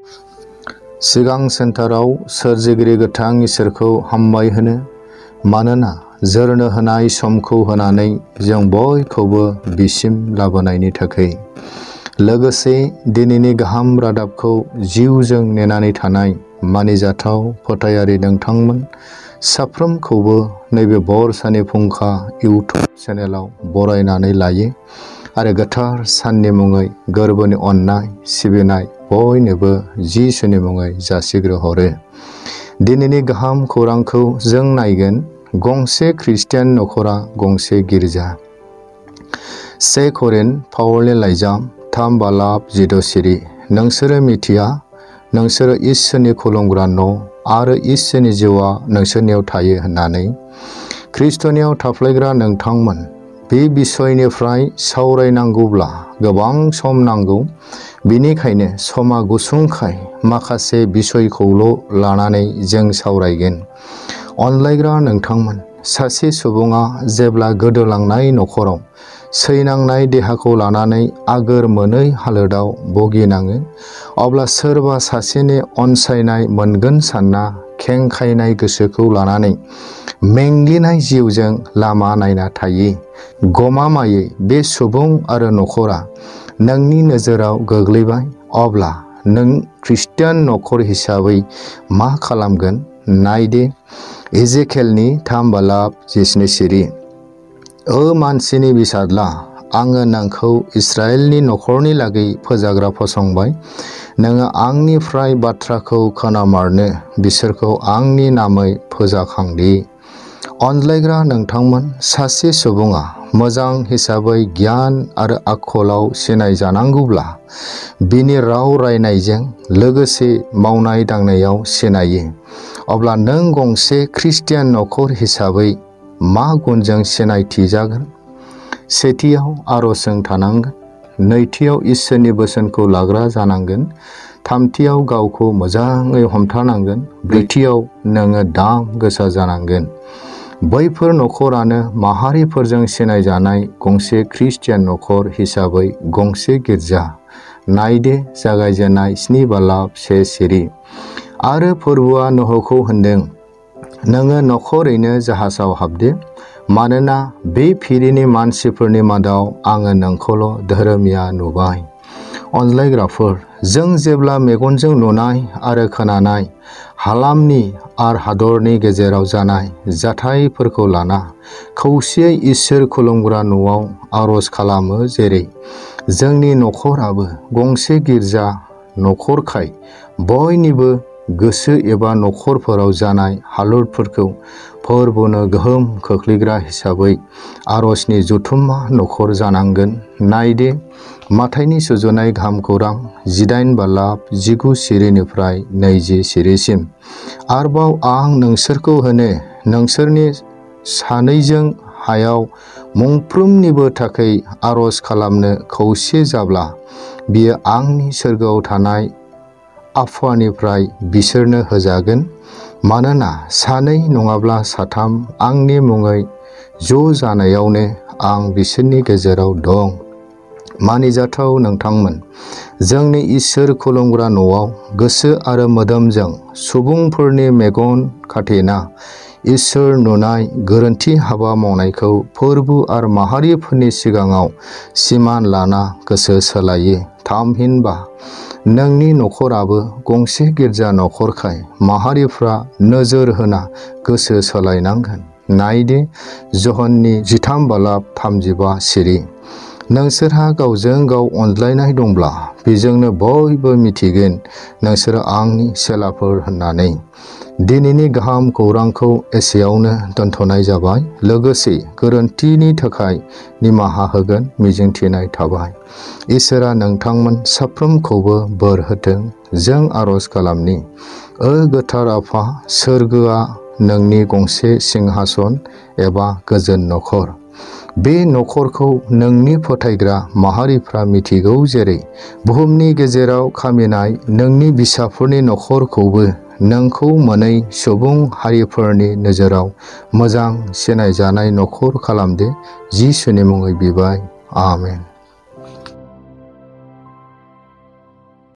सिगां सेन्टाराव सोरजिगिरि गोथां इसोरखौ हामबाय होनो, मानोना जोरनो होनाय समखौ होनानै जों बयखौबो बिसिम लाबोनायनि थाखाय। लोगोसे दिनैनि गाहाम रादाबखौ जिउजों नेनानै थानाय मानिजाथाव फोथायारि नोंथांमोन साफ्रोमखौबो नैबे बरसानि फुंखा इउटुब चेनेलाव बरायनानै लायो आरो गोथार साननि मुङै गोरबोनि अननाय सिबिनाय बयनोबो जिसुनि मुङै जासिग्रोहरो। दिनैनि गाहाम खौरांखौ जों नायगोन। गंसे ख्रिस्टियान नखरा गंसे गिर्जा। 1 करिन्थ पाउलनि लाइजाम 3:7 नोंसोरो मिथिया, नोंसोरो इसोरनि खुलुमग्रा न' आरो इसोरनि जिउआ नोंसोरनियाव थायो होननानै। ख्रिस्टनियाव थाफ्लायग्रा नोंथांमोन, बे बिसयनिफ्राय सावरायनांगौब्ला गोबां सम नांगौ। बेनिखायनो समा गुसुंखाय माखासे बिसयखौल' लानानै जों सावरायगोन। अनलायग्रा नोंथांमोन, सासे सुबुङा जेब्ला गोदोलांनाय नखराव सैनांनाय देहाखौ लानानै आगोर मोनै हालोदाव भुगिनाङो, अब्ला सोरबा सासेनि अनसायनाय मोनगोन सानना खेंखायनाय गोसोखौ लानानै मेंग्लिनाय जिउजों लामा नायना थायो। गमामायै बे सुबुं आरो नखरा नोंनि नोजोराव गोग्लैबाय, अब्ला नों ख्रिस्टियान नखर हिसाबै मा खालामगोन? नायदे इजेखेलनि 3:17 ओ मानसिनि बिसादला, आङो नोंखौ इस्राएलनि नखरनि लागै फोजाग्रा फसंबाय। नोङो आंनिफ्राय बाथ्राखौ खोनामारनो बिसोरखौ आंनि नामै फोजाखांदि। अनलायग्रा नोंथांमोन, सासे सुबुङा मोजां हिसाबै गियान आरो आखलाव सिनायजानांगौब्ला बिनि राव रायनायजों लोगोसे मावनाय दांनायाव सिनायो। अब्ला नों गंसे ख्रिस्टियान नखर हिसाबै मा गुनजों सिनायथि जागोन? सेथियाव आरजजों थानांगोन, नैथियाव इसोरनि बोसोनखौ लाग्रा जानांगोन, थामथियाव गावखौ मोजाङै हमथानांगोन, ब्रैथियाव नोङो दाम गोसा जानांगोन। बैफोर नखरानो माहारिफोरजों सिनायजानाय गंसे ख्रिस्टियान नखर हिसाबै गंसे गिर्जा। नायदे जागायजेननाय 7:1 आरो फोरबोआ नोहखौ होनदों, नोङो नखरैनो जाहाजाव हाबदो, मानोना बे फिरिनि मानसिफोरनि मादाव आङो नोंखौल' धोरोमिया नुबाय। अनलायग्राफोर, जों जेब्ला मेगनजों नुनाय आरो खोनानाय हालामनि आर हादरनि गेजेराव जानाय जाथायफोरखौ लाना खौसेयै इसोर खुलुमग्रा न'आव आरज खालामो, जेरै जोंनि नखराबो गंसे गिर्जा नखरखाय बयनिबो गोसो एबा नखरफोराव जानाय हालोदफोरखौ फोरबोनो गोहोम खोख्लैग्रा हिसाबै आरजनि जथुम्मा नखर जानांगोन। नायदे माथाइनि सुजुनाय गाहाम खौरां 18:19 20 आरोबाव आं नोंसोरखौ होनो, नोंसोरनि सानैजों हायाव मुंफ्रोमनिबो थाखाय आरज खालामनो खौसे जाब्ला बियो आंनि सोरगोआव थानाय आफानिफ्राय बिसोरनो होजागोन। मानोना सानै नङाब्ला साथाम आंनि मुङै ज' जानायावनो आं बिसोरनि गेजेराव दं। मानिजाथाव नोंथांमोन, जोंनि इसोर खुलुमग्रा न'आव गोसो आरो मोदोमजों सुबुंफोरनि मेगन खाथेना इसोर नुनाय गोरोन्थि हाबा मावनायखौ फोरबो आरो माहारिफोरनि सिगाङाव सिमान लाना गोसो सोलायो। थामहिनबा नोंनि नखराबो गंसे गिर्जा नखरखाय माहारिफ्रा नोजोर होना गोसो सोलायनांगोन। नायदे जहननि 13:35 नोंसोरहा गावजों गाव अनज्लायनाय दंब्ला बेजोंनो बयबो मिथिगोन नोंसोरो आंनि चेलाफोर होननानै। दिनैनि गाहाम खौरांखौ एसेयावनो दोनथ'नाय जाबाय। लोगोसे गोरोन्थिनि थाखाय निमाहा होगोन मिजिंथिनाय थाबाय। इसोरा नोंथांमोन साफ्रोमखौबो बोर होथों। जों आरज खालामनि। ओ गोथार आफा, सोरगोआ नोंनि गंसे सिंहासन एबा गोजोन नखर। बे नखरखौ नोंनि फोथायग्रा माहारिफ्रा मिथिगौ, जेरै बुहुमनि गेजेराव खामिनाय नोंनि बिसाफोरनि नखरखौबो नोंखौ मोनै सुबुं हारिफोरनि नोजोराव मोजां सिनायजानाय नखर खालामदो। जिसुनि मुङै बिबाय। आमेन।